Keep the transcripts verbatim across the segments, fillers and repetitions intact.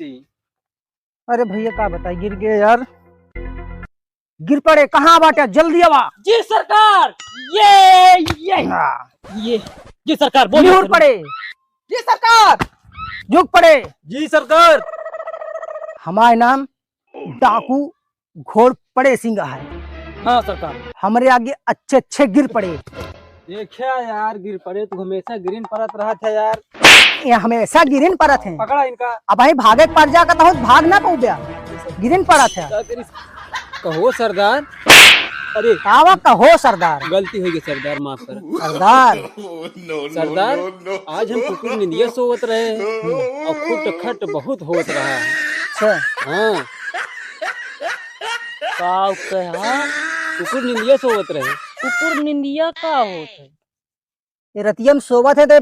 मिट्टी। अरे भइया, का बताई, गिर गए यार। गिर पड़े, कहाँ बाटे? जल्दी आवा। जी सरकार। ये, ये, हाँ। ये, जी सरकार, बोलिए निहुर सरकार। पड़े। जी सरकार। झुक पड़े। जी सरकार। हमार नाम डाकू घोड़पड़े सिंह है। हाँ सरकार। हमरे आगे अच्छे अच्छे गिर पड़े। देखा यार, गिर पड़े तो हमेशा गिरिन परत रहत है यार। ये हमेशा गिरिन परत हैं। पकड़ा इनका। अब भाई भागे के पड़ जा का तो भाग ना पाऊ बया। गिरिन परत है। का करी? कहो सरदार। अरे। कावा कहो सरदार। गलती हो गई सरदार, माफ कर। सरदार। सरदार, आज हम कुकुर निंदिया सोवत रहे हैं और खुट खट बहुत होत रहा है। अच्छा। हाँ। का कहा? कुकुर निंदिया सोवत रहे। कुकुर निंदिया का होत है? ये रतिया में सोवत है ते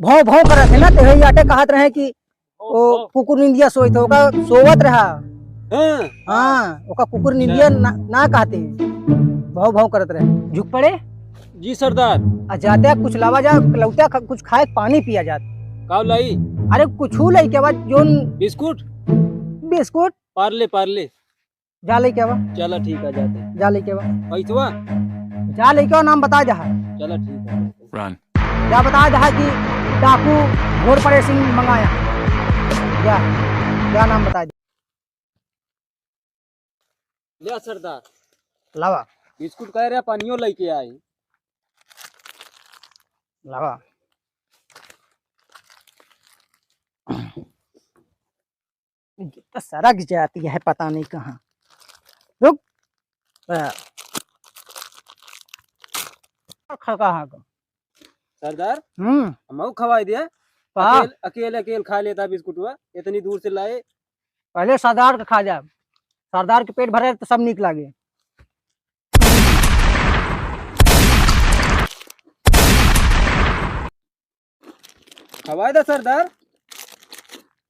भौं भौं करत है ना, ते वही आटे कहत रहे कि ओ कुकुर निंदिया सोइत है, ओका सोवत रहा। हाँ। हाँ, ओका कुकुर निंदिया ना, ना कहते। भौं भौं करत रहे। झुक पड़े। जी सरदार। आ जाते कुछ लावा जा, लौटा ख-, कुछ खाए, पानी पिया जात। का लाई? अरे कुछ लइके आवा, जोन बिस्कुट? बिस्कुट? पार्ले, पार्ले। जा लइके आवा। चला ठीक है, जाते। जा लइके आवा। पैसवा? जा लइके आवा, नाम बता दहा। चला ठीक है, जाते। Run। जा बता दहा कि डाकू घोड़पड़े सिंह मंगाया। जा, जा नाम बता दे। ले सरदार। लावा। बिस्कुट कह रहे, पानियो लइके आई। लावा। ये तो सरक जाती है, पता नहीं कहाँ। रुक। आ। खा कहाँ का? सरदार, हम्म। हमहू खवाई दिया। का? अकेल, अकेल, अकेल खा लेता बिस्कुटवा, इतनी दूर से लाए। पहले सरदार का खा जा, सरदार के पेट भरे तो सब नीक लागे। खवाए दा सरदार,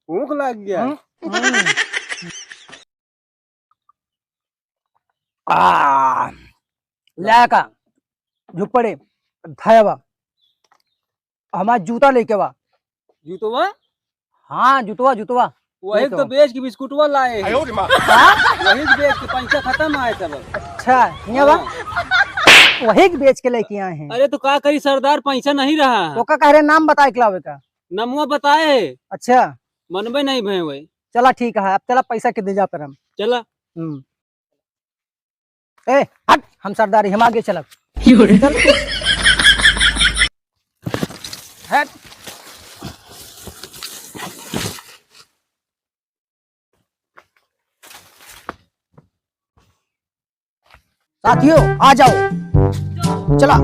भूख लाग गया। हम्म, हम्म। आ, लायका, झुक पड़े, धयवा, हमार जूता लेके बा। जूतवा? हाँ, जूतवा, जूतवा। वही लेके तो बा। बेच के बिस्कुटवा लाए हैं। आयो रे माँ। हाँ? वही के बेच के पैसा खत्म आए सब। अच्छा, हियाँ बा? हाँ। वही के बेच के लेके आए हैं। अरे तो का करी सरदार, पैसा नहीं रहा है। ओका कह रहे नाम बताए के लावे का? नमवा बताए है। अच्छा। मनबे नहीं भय वही। चला ठीक है, अब चला पैसा के दे जा पर हम। चला। हम्म। ए, हट, हम सरदारी, हम आगे चलब। चल। हट। साथियों, आ जाओ, चला।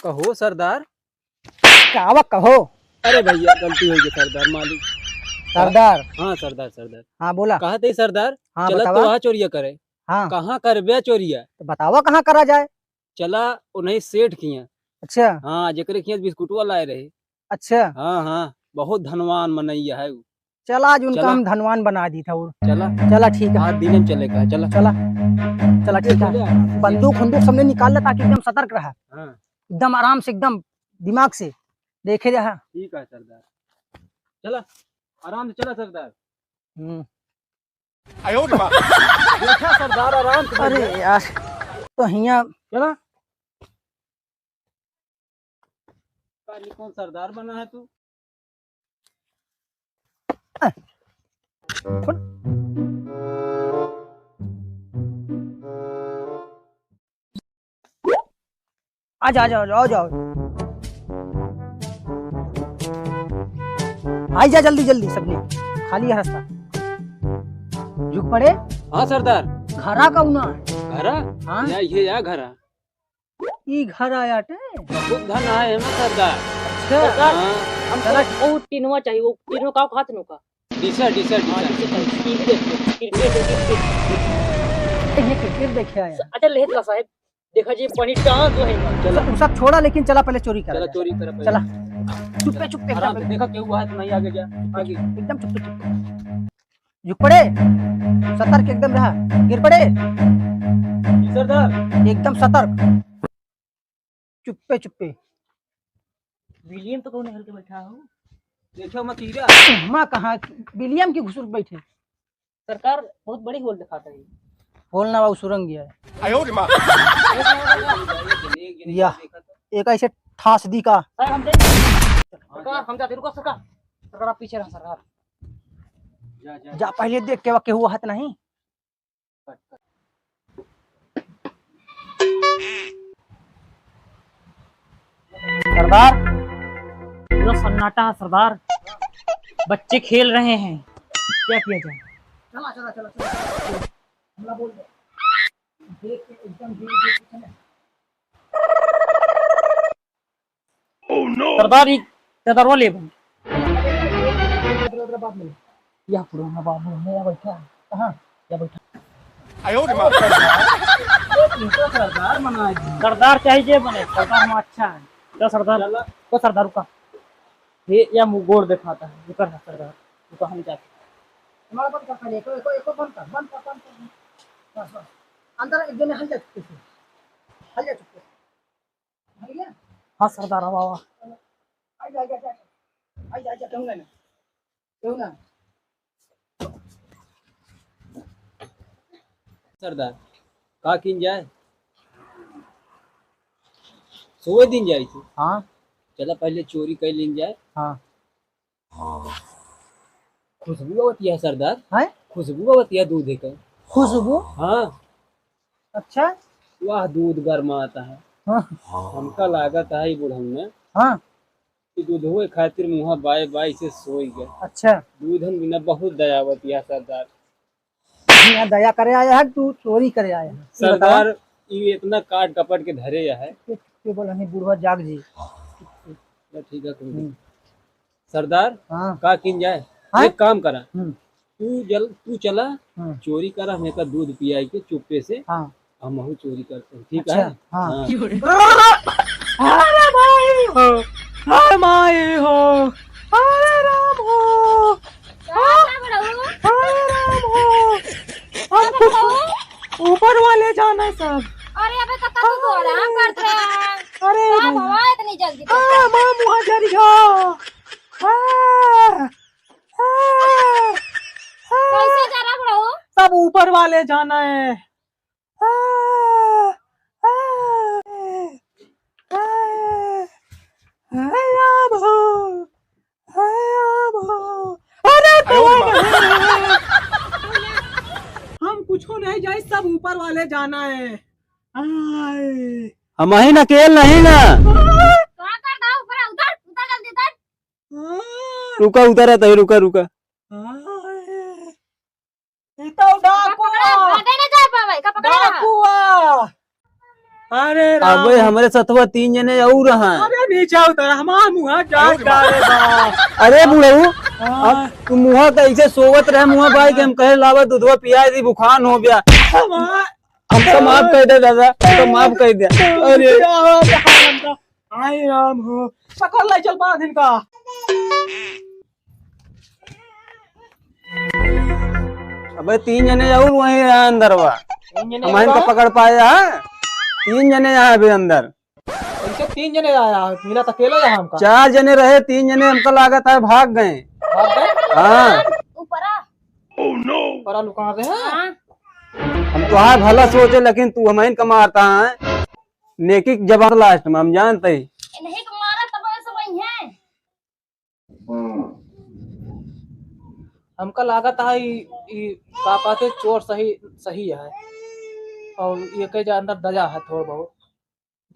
कहो सरदार। कावा कहो? अरे भइया, गलती होइ गई सरदार, मालिक। सरदार? हाँ सरदार, सरदार। हाँ, बोला। कहत ही सरदार, हाँ, चला बतावा। तो आ चोरिया करे। हाँ। कहाँ करबे चोरिया? तो बतावा कहाँ करा जाए? चला उन्हीं सेठ किहाँ। अच्छा। हाँ, जेकरे किहाँ बिस्कुटवा लाए रहे। अच्छा। हाँ, हाँ, बहुत धनवान मनैया है उ। चला, आज उनका चला। हम धनवान बना दी था। और चला। चला, ठीक है। आज दिने में चले का, चला। चला। चला, ठीक है। चले। बंदूक उंदूक सबने निकाल ले, ताकि एकदम सतर्क रहा। हाँ। एकदम आराम से, एकदम दिमाग से देखे रहा। ठीक है सरदार। चला, आराम से चला सरदार। हम्म। आयो रे माँ। देखा सरदार, आराम से अरे बैठा। यार, तो हियाँ चला। काली कौन सरदार बना है तू? आ जा, आ जाओ, आ जाओ। आई जा जल्दी, जल्दी सबने, खाली है रास्ता। झुक पड़े। हाँ सरदार। घरा कौना है? घरा? हाँ। या, ये या घरा। ई घर आया टे? बहुत धन आए है ना सरदार। अच्छा। सरकार, हाँ। हमको चला। वो टिनवा चाहिए, वो टिनवा का हाथ नो का? डीसा, डीसा, हाँ, डीसा। डीसा चाहिए। टीवी देखो, क्रिकेट, क्रिकेट। ये क्रिकेट देखे आया। अच्छा, लेहत ला साहब, देखा जी, पानी टांग जो है ना। चला। उ सब छोड़ा, लेकिन चला पहले चोरी करा चला, जाए। चोरी करा पहले। चला। चुप्पे, चुप्पे, आराम एकदम। से, देखा केहू हाथ नहीं आगे जा, आगे। एकदम चुप्पे, चुप्पे। झुक पड़े, सतर्क एकदम रहा, गिर पड़े। जी सरदार। एकदम सतर्क, चुप्पे चुप्पे। विलियम तो कौन हल के बैठा हो? देखो मत हीरा। माँ कहाँ विलियम की घुसुर बैठे। सरकार बहुत बड़ी होल दिखाता है। होल ना बाबू, सुरंग है। आयो रे माँ। या, एक ऐसे ठास दी का। सर, हम जाएंगे। सरकार, हम जाते, रुको सरकार। सरकार, आप पीछे रहो सरकार। जा, जा। जा, पहले देख के, केहू हाथ नहीं। सरदार, पूरा सन्नाटा है सरदार, बच्चे खेल रहे हैं, क्या किया जाए? चला, चला, चला, चला। हमला बोल दे। देख के एकदम दूर, दूर पीछे में। सरदार, ई चदरवा ले भाई। इधर, इधर बात नहीं। यह पुराना बाबू है, यहाँ बैठा है। कहाँ? यहाँ बैठा। आयो रे माँ। ये तो सरदार बना है। सरदार चाहे जे बने, सरदार हम अच्छा है। चल सरदार, चला। तो सरदार रुका। ये या मुँह गोड़ दिखाता है, रुका है सरदार, रुका हम जाते। हमारा बंद कर पहले, एको, एको, एको बंद कर, बंद कर, बंद कर। बस, बस। अंदर एक जने हल जा चुके थे। हल जा चुके थे। हाँ सरदार, आवा, आवा। आइजा, आइजा, आइजा। आइजा, आइजा, केहू ना, केहू ना। सरदार, का किन जाए? सोए दिन जाई थी। हाँ। चला पहले चोरी कर लीन जाए। हाँ। खुशबू आवत यह सरदार। हैं? खुशबू आवत यह दूध के। खुशबू? हाँ। अच्छा। वाह, दूध गरमाता है। हाँ। हमका लागत है ई बुढ़ऊ ने हाँ। कि दूधवे खातिर मुँहा बाय बाय से सोई गए। अच्छा। दूधन बिना बहुत दया आवत यह सरदार। यहाँ दया करे आया है, तू चोरी करे आया है। ये बताओ। सरदार, ई इतना काट कपट के धरे या है। चुप, चुप, चुप बोल, नहीं बुढ़वा जाग जी। चला ठीक है, कोई नहीं। हम्म। सरदार, हाँ। का किन जाए? हाँ? एक काम करा, हम्म। तू जल, तू चला, हाँ। चोरी करा, हमें का दूध पियाई के चुप्पे से, हाँ। हम महू चोरी करते हैं, ठीक अच्छा, है? हाँ। हाँ। अरे भाई हो, अरे माई हो, अरे राम हो, का बा बुढ़ऊ? अरे राम हो, हम का बा कुछ बुढ़ऊ? ऊपर वाले जाना सब। अरे अबे तो तू तो आराम करत रहे। अरे का भाई। भवा इतनी जल्दी आ, करत रहे? माँ मुँह जरी गया। आ, आ, आ। कैसे जा रहा बुढ़ऊ? सब ऊपर वाले जाना है। आ, आ, आ, आ, राम हो, आ, राम हो। अरे अरे बाबा। हम कुछो नहीं जाई, सब ऊपर वाले जाना है। आए। हम ही न अकेल नहीं ना। का कर रहा ऊपर, उधर, उधर जल्दी उधर। रुका, उधर है, तभी रुका, रुका। आए। ई तो डाकू पकड़ा, आ। भागे ना जा पावे, का पकड़ा? डाकू आ। अरे राम। अबे हमरे सथवा तीन जने और हैं। अरे नीचे उतर, हमार मुँह जात अरे जा रे बा। अरे बुढ़ऊ, हाँ। अब तू मुँह कैसे सोवत रहे, मुँह बाई के हम कहे लावा दूधवा पिया दी, बुखान हो गया। हमार हमका माफ कर दे दादा, हमका माफ कर दे। अरे। हाय राम हो, पकड़ ले, चल बांध इनका। अबे तीन जने और वहीं रहे अंदरवा। तीन जने हम इनका और? पकड़ पाए हैं। तीन जने यहाँ अभी अंदर। इनके तीन जने आया है, मिला तो अकेला यहाँ हमका। चार जने रहे, तीन जने हमका लागत है भाग गए। भाग गए? हाँ। ऊपरा। ऊपरा लुका रहे हैं। हाँ। हम तोहार भला सोचे, लेकिन तू हमइन का मारता है। नेकी के जवाब last में हम जानते ही। नहीं तो मारा तब ऐसे वही है। हमका लागत है ई, ई का कहते चोर सही, सही है। और ये के जा अंदर दया है थोड़ बहुत।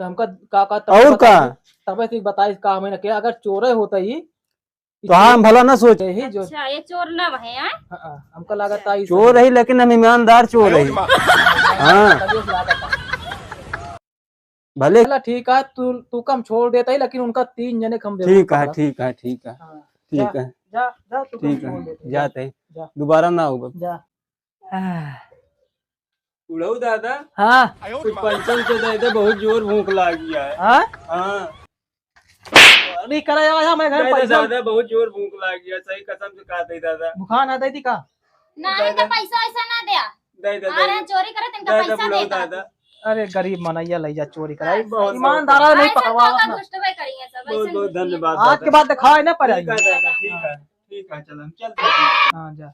तो हमका का, का तब और बता का? दे, तब से बताइस का हमें ना कि अगर चोरे होता ही तो हाँ, हम भला ना सोचे। यही जो अच्छा, ये चोर ना है, हाँ? हाँ, हाँ, हमका लागत है चोर है, लेकिन हम ईमानदार चोर है। हाँ। तभी से लागत है। भले। चला ठीक है, तू, तू कम छोड़ देता ही, लेकिन उनका तीन जने कम दे ठीक है, पकड़ा। ठीक है, ठीक है। हाँ, ठीक जा, है। जा, जा, तू कम ठीक छोड़ है, देता ही, जाते हैं। जा। दोबारा ना होगा। जा। आह। उड़ऊ दादा। हाँ। कुछ पैसा उसे दे दे, बहुत जोर भूख लागी है। हाँ? हाँ। अरे करे आया मैं घर नहीं, नहीं, पैसा। दादा, बहुत जोर भूख लागी है, सही कसम से कहते ही दादा। बुखार ना दे दी का? नहीं तो पैसा वैसा ना दे। दे दे, आ रहे हैं चोरी करे, इनका पैसा दे दे। अरे गरीब मनैया लई जा चोरी कराई, बहुत, बहुत ईमानदार नहीं पकड़वा। दुष्ट भाई करी है सब बहुत, बहुत धन्यवाद। आज के बाद दिखाए ना पड़े। ठीक है दादा, ठीक है, ठीक है, चलो हम चलते हैं। हाँ जा।